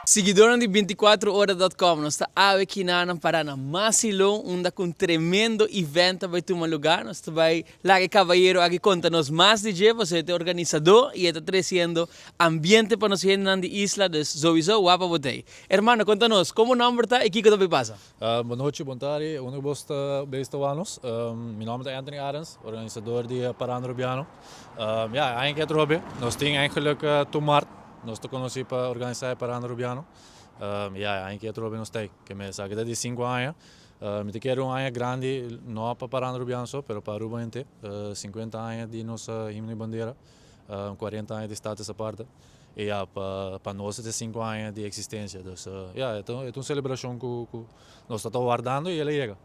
Siguidornan di 24ora.com, nos ta awe kinanan para na Maassilo, unda cu un tremendo event ta bay tuma lugar. Nos ta bay laga e caballero aki conta nos mas di dje, pasobra e ta e organisador y e ta treciendo ambiente pa nos hendenan di isla, dus sowieso wapa bo ta ey. Hermano, conta nos, como nomber ta y kico ta bay pasa? Bon nochi, bon tardi, unda cu bos ta bezig ta wak nos. Mi nomber ta Anthony Arends, organisador di Paranda Rubiano. Ya, aña ke atrobe nos tin eigenlijk tur mart. Nos ta konosí pa organisá e Paranda Rubiano. Ya, e aña aki atrobe nos ta ei. Ke mi esaki ta di sinku aña. Mi ta kere un aña grandi, no pa Paranda Rubiano so, pero pa Aruba henter. 50 aña di nos himno i bandera, 40 aña di Status Aparte. I ya, pa nos e ta 5 aña di eksistensia. Dus, ya, e ta un selebrashon ku nos ta ta wardando i el a yega.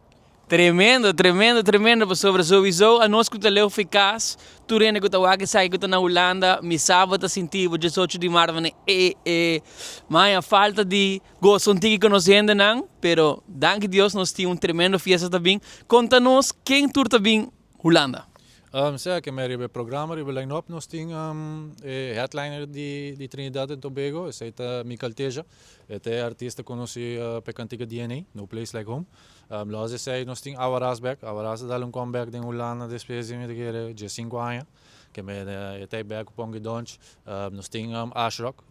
Tremendo, tremendo, tremendo pasobra souiso anos ku ta leu fi kas, tur hende ku ta wak esaki ku ta na Hulanda, mi sa bo ta sinti bo 18 di mart manera e e maya falta di gosa un tiki ku nos hendenan, pero danki Dios nos tin un tremendo fiesta ta bin. Konta nos ken tur ta bin Hulanda? Sea ke me riba e programa, riba e line up nos tin e headliner di Trinidad and Tobago, esei ta Mical Teja, e ta e artista konosí pa e kantika DNA, No Place Like Home. Los esei nos tin Awaras bek. Awaras a dal un comeback den Hulanda despues di mi ta kere 15 aña. Ke me e ta bek ku Ponky Donch. Nos tin Ashrock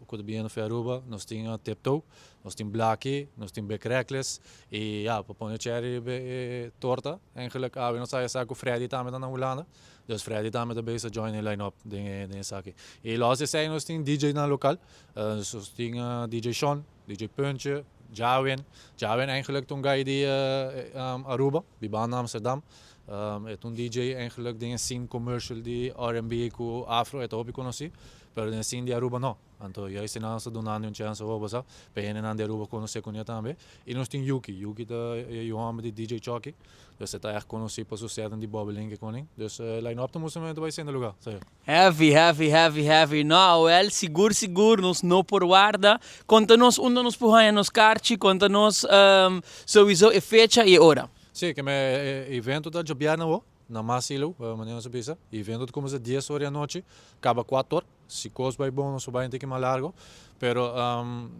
ku ta bini for Aruba. Nos tin Tiptoe. Nos tin Blackie. Nos tin Big Reckless. I ya, pa pone cherry riba e torta, eigenlijk awe nos a haya sa ku Freddy tambe ta na Hulanda. Dus Freddy tambe ta bezig join e line up den esaki. I los esei nos tin DJ-nan lokal. Nos tin DJ Sean. DJ Puntje, Jawin. Jawin eigenlijk ta un guy di Aruba, biba na Amsterdam. E ta un DJ eigenlijk den e scene commercial di R&B cu afro, e ta hopi conoci, pero den e scene di Aruba no. Anto juist nan sa dunando un chance awo sa, pa e hendenan di Aruba conoce cune tambe. Y nos tin Yuki, Yuki ta e yu homber di DJ Chucky. Dus e ta echt conoci pa su setnan di Bobbeling e koning. Dus line up ta mustra bai sende lugar. Heavy, heavy, heavy, heavy. No, wel, sigur, sigur, nos no por warda. Konta nos unda nos por haña nos karchi, konta nos um, sowieso e fecha i e ora. Sí, ke me e evento ta djobièrnè awo, na Maassilo, manera nos a bisa. E evento ta kuminsá 10 or di anochi, kaba 4 or. Si kos bai bon, nos por bai un tiki mas largo. Pero,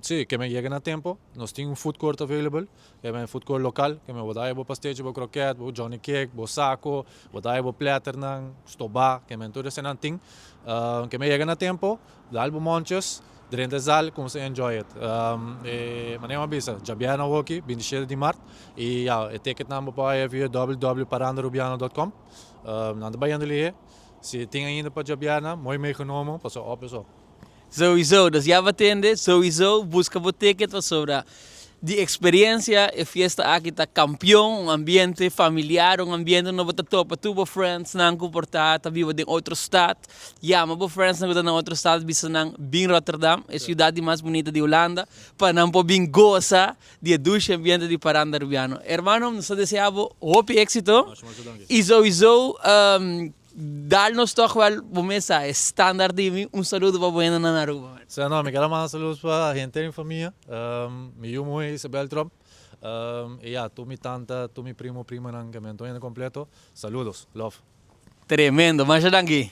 sí, ke me yega na tempo, nos tin un food court available. E men food court local, ke men bo ta haya bo pastechi, bo kroket, bo johnny cake, bo sako, bo ta haya bo platternan, stobá, ke men tur esenan tin. Ke men yega na tempo, dal bo monches, drenta e zal, kumsa enjoy it. E manera mi a bisa, djabièrnè awoki, 27 di mart, i ya, e ticketnan bo por haya via www.parandarubiano.com. Nan ta bayendo lihé. Si tin ainda pa djabièrnè, mooi meegenomen, pasobra op is op. Souiso, dus ya bo tende, souiso busca bo ticket pasobra di experiencia e fiesta aki ta campeon, un ambiente familiar, un ambiente unda bo ta topa tur bo friendsnan cu por ta ta biba den otro stad, yama bo friendsnan cu ta na otro stad bisa nan bin Rotterdam, e ciudad di mas bunita di Hulanda, pa nan por bin goza di e dushi ambiente di Paranda Rubiano. Hermano, nos ta desea bo hopi exito y souiso Dal nos toch wel bo mes sa e standaard di mi un saludo pa bo hendenan na Aruba man. Sa no, mi ker a manda saludos pa henter mi famia, mi yu muhe Isabel Tromp, y ya tur mi tanta, tur mi primo, primanan, ke mi anto hende completo, saludos, love. Tremendo, masha danki.